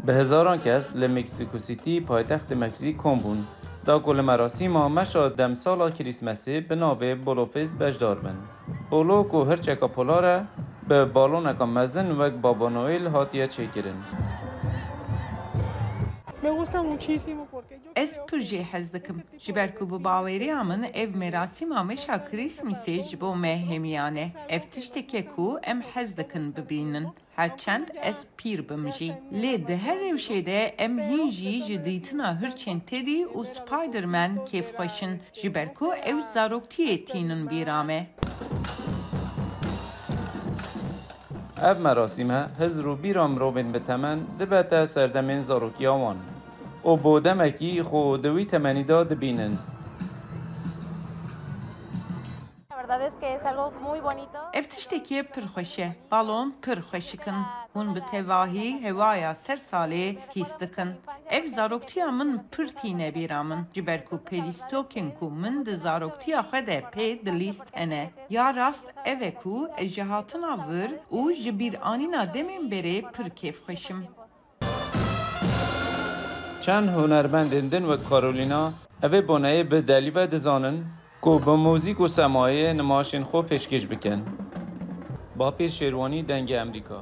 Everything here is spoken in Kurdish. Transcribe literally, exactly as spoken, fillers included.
Bi hezaran kes li Mexico City, paytextê Meksîk, kom bûn, da ku li merasîma meşa demsala Krîsmesê bi navê Bolo Fest beşdar bin. Bolo ku hirçeka polar e, bi baloneka mezin wek Baba Noel hatiye çêkirin. Me gusta muchísimo porque yo Ez pir jê hez dikim, ji ber ku bi baweriya min ev merasîma meşa Krîsmîsê ji bo me hemiyan e. Ev tiştek e ku em hez dikin bibînin. Her çend ez pîr bim jî. Lê di her rewşê de em hîn jî ji dîtina hirçên Teddy û Spider-Man kêfxweş in, ji ber ku ew zaroktiyê tînin bîra me. Ev merasîme hizr û bîra mirovên bi temen dibete serdemên zarokiya wan û bo demekî xwe di wî temenî de dibînin. La verdad es que es algo muy bonito. Ev tiştekî pir xweş e. Balon pir xweşik in. Hûn bi tevahî hewaya ser salê hîs dikin. Ev zaroktiya min pir tîne bîra min, ji ber ku pêlîstokên ku min di zaroktiya xwe de pê dilîst hene. Ya rast ev e ku ez ji hatina vir û ji bîranîna demên berê pir kêfxweş im. Çend hunermendên din wek Carolina, evê boneyê bi delî ve dizanin ku bi muzîk û semayê nimaşên xwe pêşkêş bikin. Bapîr Şêrwanî, Dengê Emerîka.